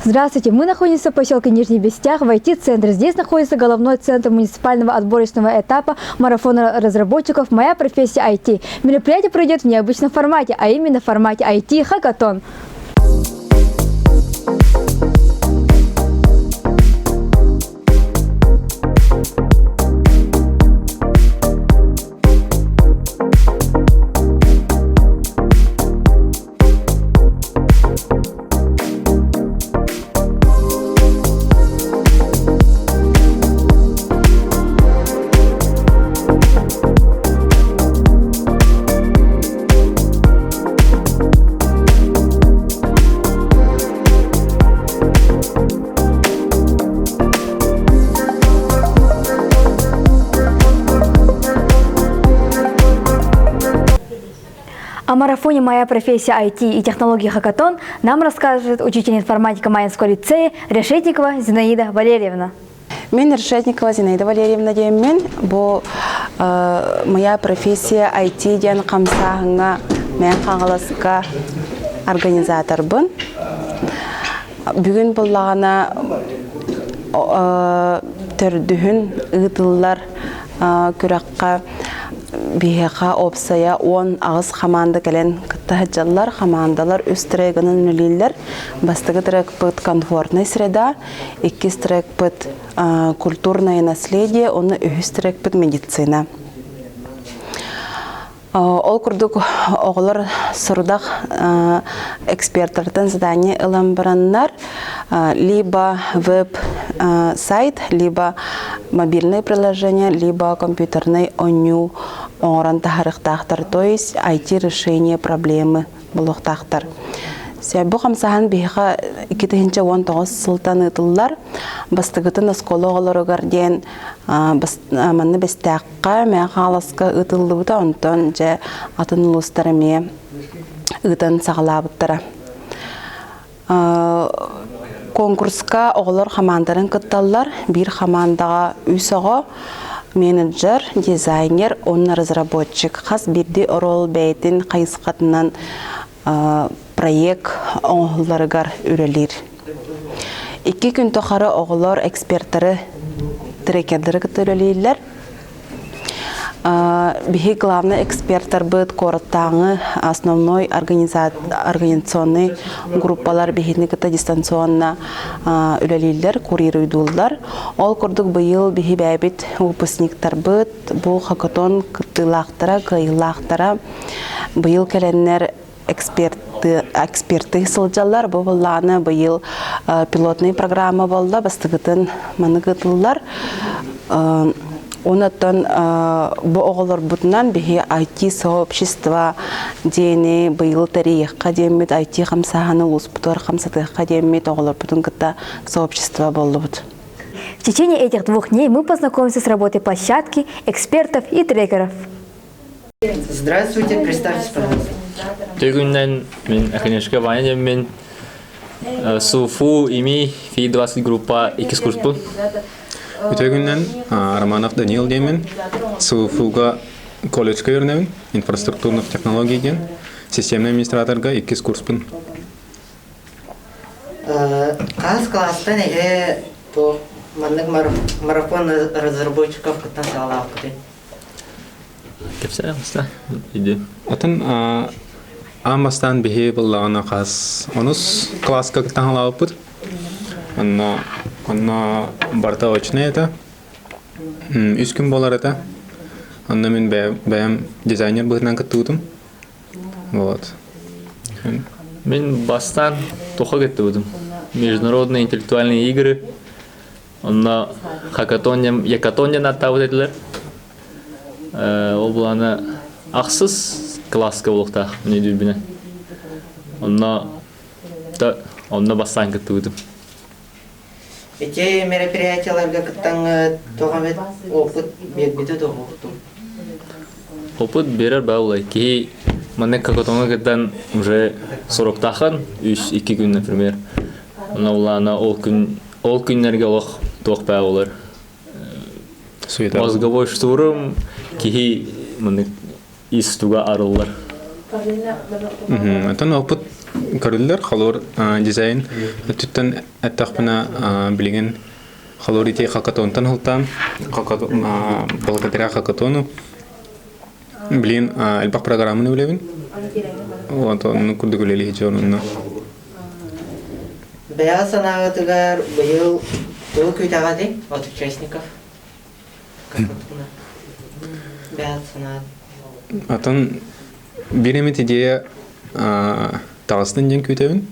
Здравствуйте, мы находимся в поселке Нижний Бестях в IT-центре. Здесь находится головной центр муниципального отборочного этапа марафона разработчиков «Моя профессия IT». Мероприятие пройдет в необычном формате, а именно в формате IT-хакатон. О марафоне «Моя профессия IT и технологии Хакатон» нам расскажет учитель информатики Майинского лицея Решетникова Зинаида Валерьевна. Мен Решетникова Зинаида Валерьевна диэммин. Бу «Моя профессия IT» диэн хамсааһыҥҥа Мэҥэ Хаҥаласка организаторбын. Бүгүн буллаҕына төрдүһүн ыытыллар күрэххэ биһиэхэ уопсайа 18 хамаанда кэлэн кытта сылдьаллар. Хамаандалар үс трегынан үлэлииллэр. Бастакы трекпыт «Комфортная среда», иккис трекпыт «Культурное наследие», уонна үһүс трекпыт «Медицина». Ол курдук оҕолор сорудах экспертартан задание ылан бараннар либо веб-сайт, либо мобильное приложение, либо компьютерный оонньуу оҥорон таһарыахтаахтар, то есть IT-решение проблемы буолуохтаахтар. Бу хамсааһын биһиэхэ 2019 сылтан ыытыллар. Бастакытын оскуола оҕолоругар диэн манна Бэстээххэ, Мэҥэ Хаҥаласка ыытыллыбыта, онтон дьэ атын улуустар эмиэ ыытан саҕалаабыттара. Конкурска оҕолор хамаандарын кытталлар. Биир хамаандаҕа үс оҕо, менеджер, дизайнер уонна разработчик. Хас биирдии оруол бэйэтин хайысхатынан проект оҥоһулларыгар үлэлиир. Икки күн тухары оҕолор экспертары, трекердары кытта үлэлииллэр. Биһи главный эксперттарбыт куораттааҥы основной организационный группалар биһини кытта дистанционно үлэлииллэр, курируйдууллар. Ол курдук быйыл биһи бэйэбит выпускниктарбыт бу хакатон кыттыылаахтара, кыайыылаахтара быйыл кэлэннэр эксперты, эксперты сылдьаллар. Бу былааны быйыл пилотный программа буолла, бастакытын маннык ыытыллар. Онон бу оҕолорбутунан биһи IT-сообщество диэни быйыл тэрийиэххэ диэммит, IT хамсааһыны улууспутугар хамсатыахха диэммит оҕолорбутун кытта сообщество буоллубут. В течение этих двух дней мы познакомимся с работой площадки, экспертов и трекеров. Здравствуйте, представьтесь, пожалуйста. Төгүннэн мин Акинешка Ваня диэммин СУФУ ИМИ ФИ-20 группа иккис курспун. Үтөгүннэн Романов Даниил диэммин СУФУга колледжка үөрэнэбин инфраструктурных технологий диэн системный администраторга иккис курспун. Хас класстан эһэ туох маннык марафон разработчиков кыттан саҕалаабыккытый? Кэпсээ баста. Иди. Атын аан бастаан биһи быллаҕына хас онус класска таһалаабыппыт. Онно онно барыта очнай этэ. Үс күн буолар этэ. Онно мин бэйэм дизайнер быһыытынан кыттыбытым. Вот. Мин бастаан туха кыттыбытым. Международные интеллектуальные игры Онно хакатон якатон диэн ааттаабыт этилэр. Ол былаана ахсыс класска буолуохтаах мин өйдүүрбүнэн. Онно онно бастаан кыттыбытым. Ити мероприятияларга кыттаҥҥыт туох эмит опыт биэрбитэ дуо? Опыт берер бааллай. Киһи маннык хакатоҥҥа кыттан уже соруктаахын үс-икки күн, например. Онно улаана ол күн Ол күннэргэ олох туох баа болар. Мозговой штурм киһи мынык ис туга арыллар. Оттон опыт Көрүллэр холуур дизайн өттүттэн эттэхпинэ билигин холуур ити хакатонтан сылтаан благодаря хакатону билигин элбэх программаны билэбин. Вот оннук курдук үлэлии дьон Бэйэҕэ санааҕытыгар быйыл тугу күүтэҕитий от участников? Бэйэҕит санаат. Атын биир эмит идея таҕыстын диэн күүтэбин.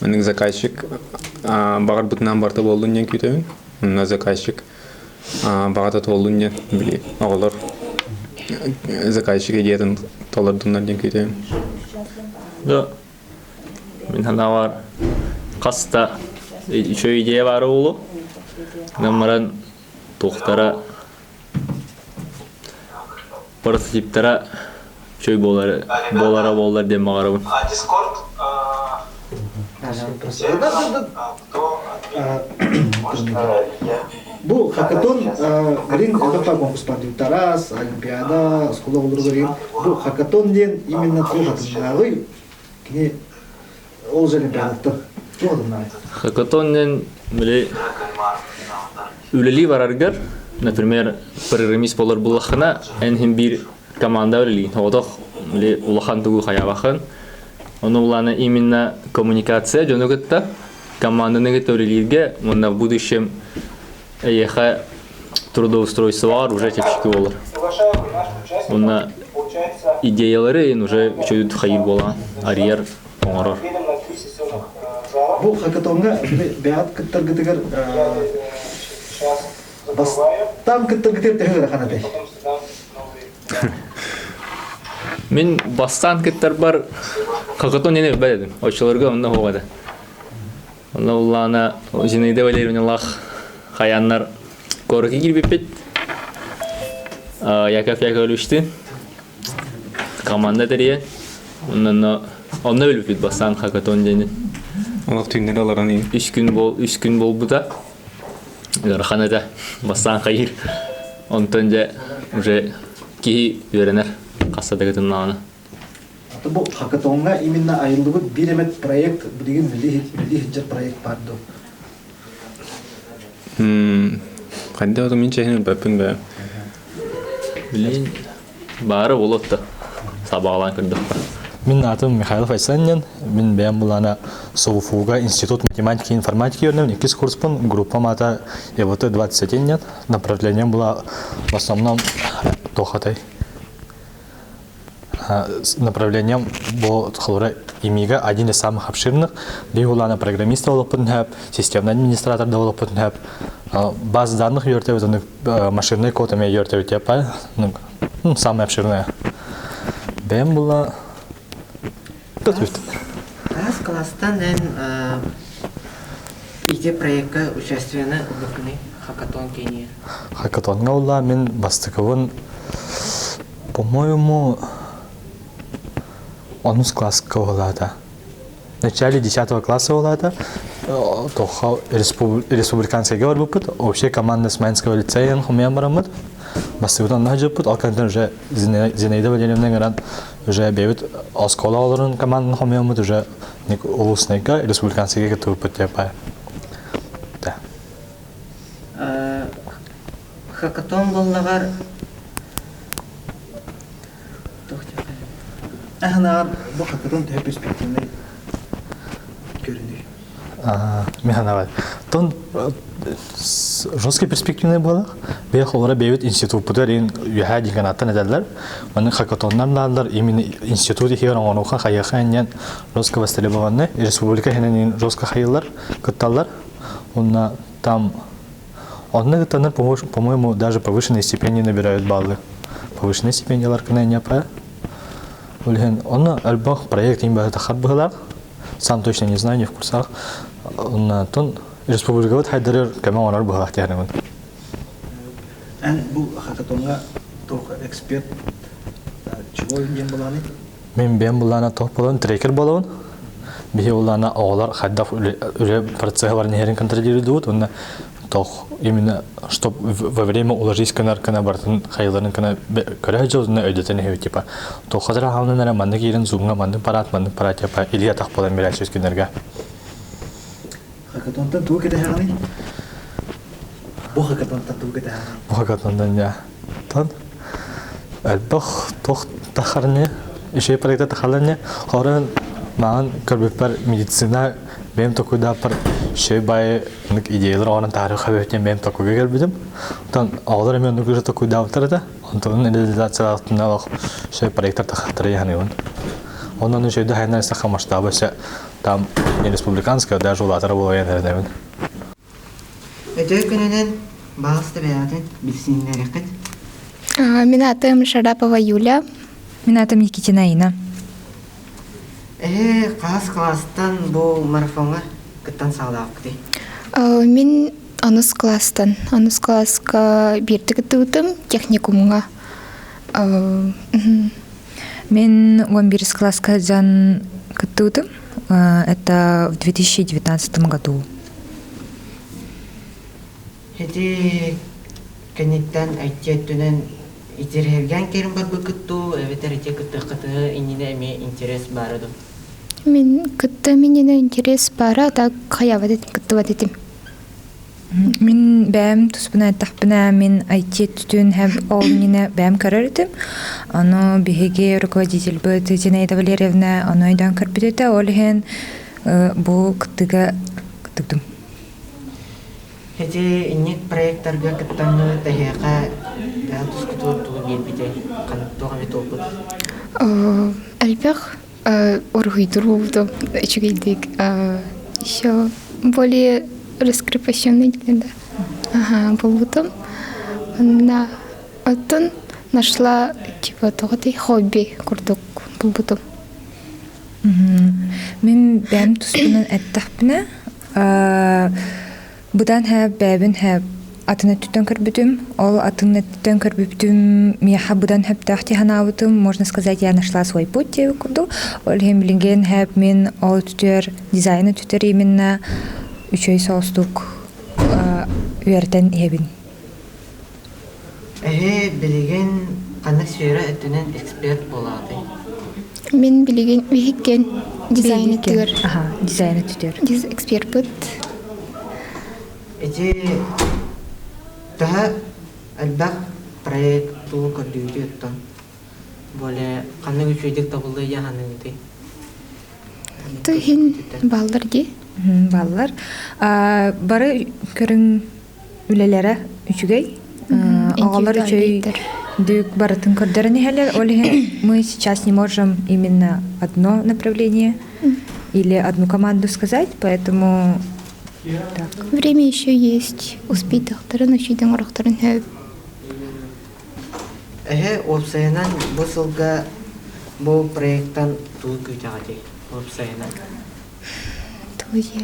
Маннык заказчик баҕарбытынан барыта буоллун диэн күүтэбин. Онно заказчик баҕата туоллун диэн били оҕолор заказчик идеятын толордуннар диэн күүтэбин. Да, мин санаабар хас да үчүгэй идея баара буолуо. Гынан баран туохтара прототиптара үчүгэй буолар буолара буоллар диэн баҕарабын. Бу хакатон Грин это конкурс Тарас, Олимпиада, оскуола оҕолоругар бу хакатон диэн именно туох атыннааҕый? Кини ол же Олимпиадаттан туох атыннааҕый? Хакатон диэн били үлэлии бараргар, например, программист буолар буллаххына, эн иһин биир команда үлэлиин. Оҕотох били улахан тугу хайаабаххын. Ону улаана именно коммуникация дьону кытта, команданы кытта үлэлииргэ уонна в будущем эйиэхэ трудоустройствоҕар уже чэпчэки буолар. Уонна идеялары ин уже үчүгэй хайыр буолан арыйар, оҥорор. Бу хакатоҥҥа бэйэҕит кыттаргытыгар бастаан кыттаргытыгар төһө ыарахан этэй? Мин бастаан кыттарбар хакатон диэн билбэт этим. Оччолорго онно суох этэ. Онно уллаана Зинаида Валерьевналаах хайааннар куоракка киирбиппит. Яков Яковлевичтыын команда тэрийэн онно онно билбиппит бастаан хакатон диэни. Олох түүннэри олорон Үс күн буолбута. Ыарахан этэ. Бастаан хайыыр. Онтон дьэ уже киһи үөрэнэр хасса да кытыннаҕына. Аты бу хакатоҥҥа именно айыллыбыт биир эмэт проект билигин үлэлии сылдьар проект баар дуо? Хайдах мин чэһин ылбаппын бээ. Билигин баара буолуот да сабаҕалаан көрдөххө. Мин аатым Михайлов Айсен Мин бэйэм булана СУФУга Институт математики и информатики үөрэнэбин. Иккис курспун группам аата ЕВТ-21 нет. Направлением была в основном туохатай направлением бу холура ИМИга один из самых обширных. Биһулана программист олоппутун хөп, системный администратор да олоппутун хөп, баз данных үөртэбит, машинный код эмиэ үөртэбит тиэппэ, ну, самое обширное. Бэйэм була Хас класстан эн ити проекка участиены ылбыккыный хакатон киинигэр? Хакатоҥҥа улаа мин бастакыбын по-моему онус класска уһулаата. В начале 10 класса уһулаата. Тоха республиканскайга барбыппыт. Общая команда Смоленского лицея хомуйан бараммыт. Бастакытын онно сылдьыппыт. Ол кэнниттэн уже Зинаида Валерьевна ыҥыран уже бэйэбит оскуола оҕолорун команданы хомуйаммыт уже улуснайга республиканскайга кыттыбыппыт диэн Да. Хакатон буоллаҕар Аһынаар бу хакатон төһө перспективный көрүнүй? Механавай. Тон жесткий перспективный буолар. Бэйэ холора бэйэбит институппутугар ин үөһээ деканаттан этэллэр. Маннык хакатоннар нааллар именно институт иһигэр оҥоруохха хайыаха инньэн жестко востребованы республика иһинэн жестко хайыллар, кытталлар. Онно там онно кыттаннар, по-моему, даже повышенные стипендии набирают баллы. Повышенные стипендиялар кына не Улиһин онно элбэх проект иин баһыта быһылаах. Сам точно не знаю, не в курсах. Онтон республикабыт хайдарыр көмө оҥорор быһылаах диэхинэбин. Эн бу хакатоҥҥа туох эксперт чего диэн былааны? Мин бэйэм былаана туох буолан трекер буолабын. Биһи улаана оҕолор хайдах үлэ процеһа баран иһэрин контролируют уонна Тох именно чтоб во время уложись кынар кына бартын хайыларын кына көрө жылына өйдөтөн иһэбит типа тоххатара хаалнан эрэ маннык иирин зумҥа маннык параат типа илии атах буолан биэрээччи күннэргэ. Хакатонтан тугу кэтэһэҕиний? Бу хакатонтан тугу кэтэһэҕиний? Бу хакатонтан дьа тон элбэх туох тахарны үчүгэй проекта тахаларны хорон маҕан көрбүппэр медицина бэйэм токуйдааппар үчүгэй баайы идеялар оҕонон таһаарыы хабыһытын бэйэм токуйга кэлбитим. Онтон оҕолор эмиэ оннук уже токуйдаабыттар этэ. Онтон реализациялаахтына олох үчүгэй проектар тахаттара яһаныыбын. Онон үчүгэй хайнар саха масштаба өссө там не республиканская, даже улаатара буолайан эрэнэбин. Өтөр күнүнэн баҕаста бэйэҕитин билсиһиннэриэххит. Мин атым Шарапова Юля. Мин атым Никитина Ина. Эһи хас класстан бу марафоҥҥа кыттан саҕалаабыккытый? Мин онус класстан. Онус класска биирдэ кыттыбытым техникумҥа. Мин 11 класска дьан кыттыбытым. Это в 2019 году. Ити кэнниттэн IT өттүнэн итирһэргэн кэрин барбыккыт дуу, эбэтэр ити кыттыаххытыгар иннинэ эмиэ интерес баара дуу? Мин кыттым иннинэ интерес баара, так хайаабат этим, кыттыбат этим. Мин бэйэм туспунан эттэхпинэ, мин IT өттүтүн һэм ол иннинэ бэйэм көрөр этим. Ону биһиги руководительбыт Зинаида Валерьевна ону өйдөөн көрбүт этэ. Ол иһин бу кыттыга кыттыбытым. Ити инник проекттарга кыттаҥҥыт эһиэхэ тускутугар тугу биэрбитэй? Туох эмит опыт? Элбэх уруһуйдуур буолбутум үчүгэйдик. Еще более раскрепощенный да. Ага, буолбутум. Онно оттон нашла типа тоҕо хобби курдук булбутум. Мин бэйэм туспунан эттэхпинэ, быдан һэ бэйэбин һэ атын өттүттэн көрбүтүм. Ол атын өттүттэн көрбүтүм миэхэ быдан сөптөөх дии санаабытым. Можно сказать, я нашла свой путь диэбит курдук. Ол иһин билигин һэп мин ол өттүтүгэр дизайн өттүтүгэр именно үчүгэй соҕустук үөрэтэн иһэбин. Эһи билигин ханнык сфера өттүнэн эксперт буолаҕытый? Мин билигин биһиккен дизайн өттүгэр. Аха, дизайн өттүгэр. Эксперпыт. Ити төһө элбэх проект тугу көрдүүтү оттон более ханнык үчүгэйдик табыллыы яһаныгытый? Тыһин баллар ди. Баллар. Бары көрүҥ үлэлэрэ үчүгэй. Оҕолор үчүгэй дүк барытын көрдөрөн иһэлэр. Ол иһин мы сейчас не можем именно одно направление или одну команду сказать, поэтому так. Время еще есть. Успейтахтарын, үчүйден орохторун хөп. Эһэ уопсайынан бу сылга бу проекттан тугу күүтэҕитий? Уопсайынан. Тугуйа.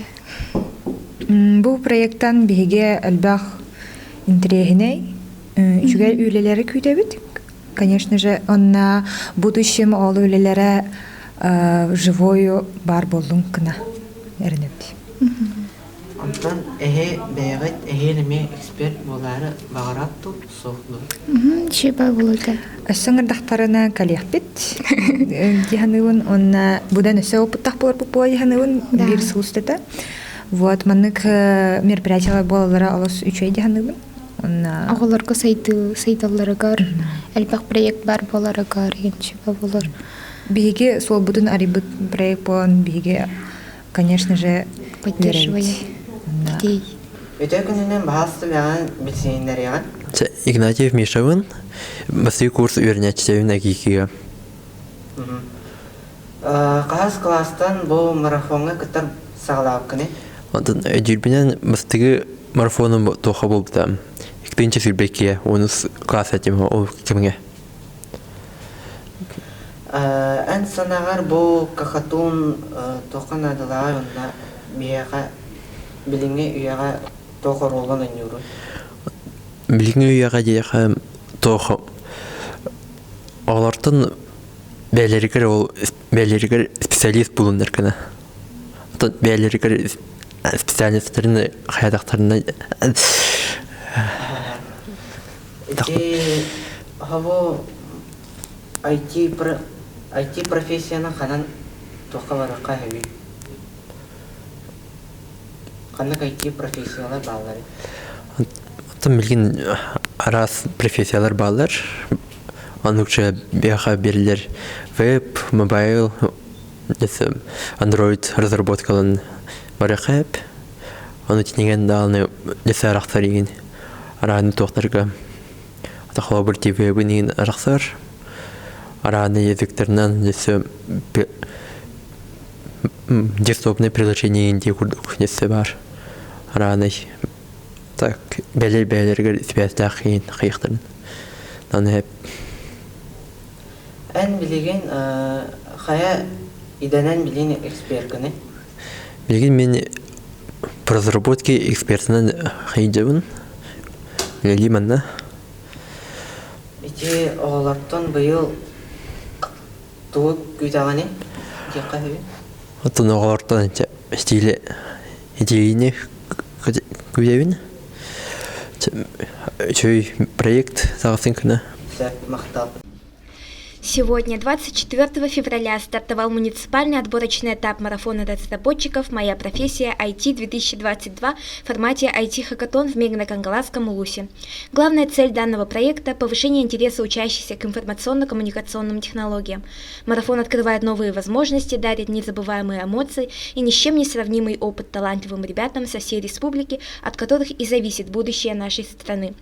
Бу проекттан биһиги элбэх интэриэһинэй, үчүгэй үлэлэри күүтэбит. Конечно же, онно будущем ол үлэлэрэ живою баар буоллун гына эрэнэбит. Онтон эһи бэйэҕит эһиил эмиэ эксперт буолаары баҕарат дуу, суох дуу? Шиба булута. Өссө ыҥырдахтарына кэлиэхпит дии уонна будан өссө опыттах буоларбыт буола дии биир сыл устата. Вот маннык мероприятиялар буолаллара олус үчүгэй дии саныыбын. Уонна Оҕолорго сайдыы сайдалларыгар элбэх проект бар буоларыгар шиба болор. Биһиги суолбутун арыйбыт проект буолан биһиги конечно же поддерживаем. Өтө күнүнэн баһаас бэҕэн билсиһиннэриэҕин. Игнатьев Мишабын бастакы курс үөрэнээччитэбин АГИКИга. Хаһыс кылаастан бу марафоҥҥа кыттар саҕалаабыккыный? Онтон өйдүүрбүнэн бастакы марафоным туохха буолбута. Иккинчи сүүрбэккигэ онус класс этим ол кэмҥэ. Эн санааҕар бу кахатун туохха наадалааҕый уонна биһиэхэ билиҥҥи үйэҕэ туох оруолун оонньууруй? Билиҥҥи үйэҕэ диэхэ туох оҕолортон бэйэлэригэр ол бэйэлэригэр специалист булуннар гына. Оттон бэйэлэригэр специальностарын хайатахтарына Ити хобу IT IT профессияны ханан туохха барыахха сөбүй? Ханнык IT профессиялар баалларый? Оттон билигин араас профессиялар бааллар. Оннукча биһиэхэ бэриллэр веб, mobile, Android разработкаларын барыахха сөп. Ону тинигэн даҕаны дьэ арахсар игин арааны туохтарга холобур ТВ-бын игин арахсар. Арааны языктарынан дьэ десктопное приложение дии курдук дьэ баар. Арааны так бэлэр бэйэлэригэр сибээстээх иин хайыахтарын. Аны Эн билигин хайа идэнэн билигин эксперкыный? Билигин мин по разработке экспертынан хайдьабын. Үлэлиим манна. Ити оҕолортон быйыл тугу күүтэҕиний диэххэ үһү? Оттон оҕолортон стиле идеяны күүтэбин. Үчүгэй проект саҕасын күнэ. Сөп, махтал. Сегодня, 24 февраля, стартовал муниципальный отборочный этап марафона разработчиков «Моя профессия IT-2022» в формате IT-хакатон в Мегино-Кангаласском УЛУСе. Главная цель данного проекта – повышение интереса учащихся к информационно-коммуникационным технологиям. Марафон открывает новые возможности, дарит незабываемые эмоции и ни с чем не сравнимый опыт талантливым ребятам со всей республики, от которых и зависит будущее нашей страны.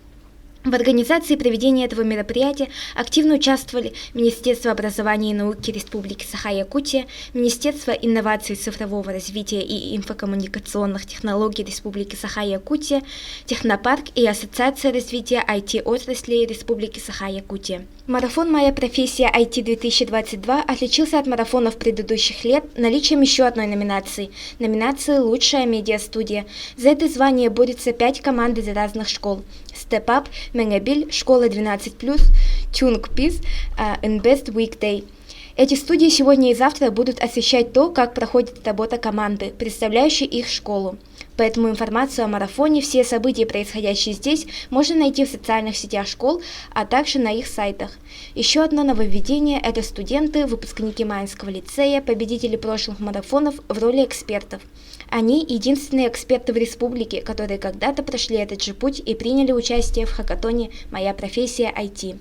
В организации проведения этого мероприятия активно участвовали Министерство образования и науки Республики Саха-Якутия, Министерство инноваций, цифрового развития и инфокоммуникационных технологий Республики Саха-Якутия, Технопарк и Ассоциация развития IT-отрасли Республики Саха-Якутия. Марафон «Моя профессия IT-2022» отличился от марафонов предыдущих лет наличием еще одной номинации – номинации «Лучшая медиастудия». За это звание борются пять команд из разных школ – Step Up, Мегабиль, Школа 12+, Тюнг Пиз, and Best Weekday. Эти студии сегодня и завтра будут освещать то, как проходит работа команды, представляющей их школу. Поэтому информацию о марафоне, все события, происходящие здесь, можно найти в социальных сетях школ, а также на их сайтах. Еще одно нововведение – это студенты, выпускники Майнского лицея, победители прошлых марафонов в роли экспертов. Они – единственные эксперты в республике, которые когда-то прошли этот же путь и приняли участие в хакатоне «Моя профессия IT».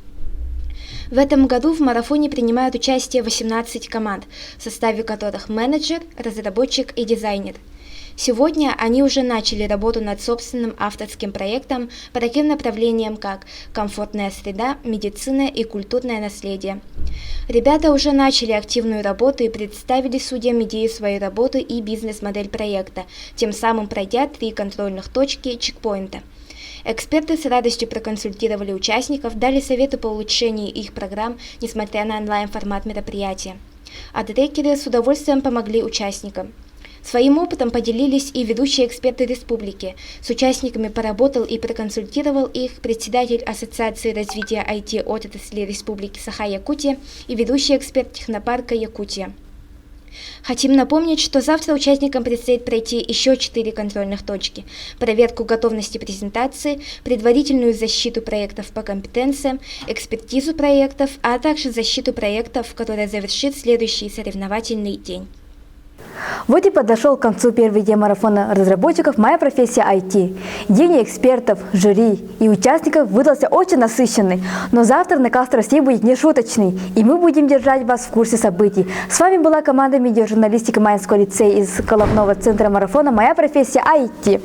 В этом году в марафоне принимают участие 18 команд, в составе которых менеджер, разработчик и дизайнер. Сегодня они уже начали работу над собственным авторским проектом по таким направлениям, как комфортная среда, медицина и культурное наследие. Ребята уже начали активную работу и представили судьям идею своей работы и бизнес-модель проекта, тем самым пройдя три контрольных точки чекпоинта. Эксперты с радостью проконсультировали участников, дали советы по улучшению их программ, несмотря на онлайн-формат мероприятия. А трекеры с удовольствием помогли участникам. Своим опытом поделились и ведущие эксперты республики. С участниками поработал и проконсультировал их председатель Ассоциации развития IT-отрасли Республики Саха-Якутия и ведущий эксперт технопарка Якутия. Хотим напомнить, что завтра участникам предстоит пройти еще четыре контрольных точки. Проверку готовности презентации, предварительную защиту проектов по компетенциям, экспертизу проектов, а также защиту проектов, которая завершит следующий соревновательный день. Вот и подошел к концу первый день марафона разработчиков «Моя профессия IT». День экспертов, жюри и участников выдался очень насыщенный. Но завтра накал страстей будет нешуточный, и мы будем держать вас в курсе событий. С вами была команда медиажурналистики Майнского лицея из головного центра марафона «Моя профессия IT».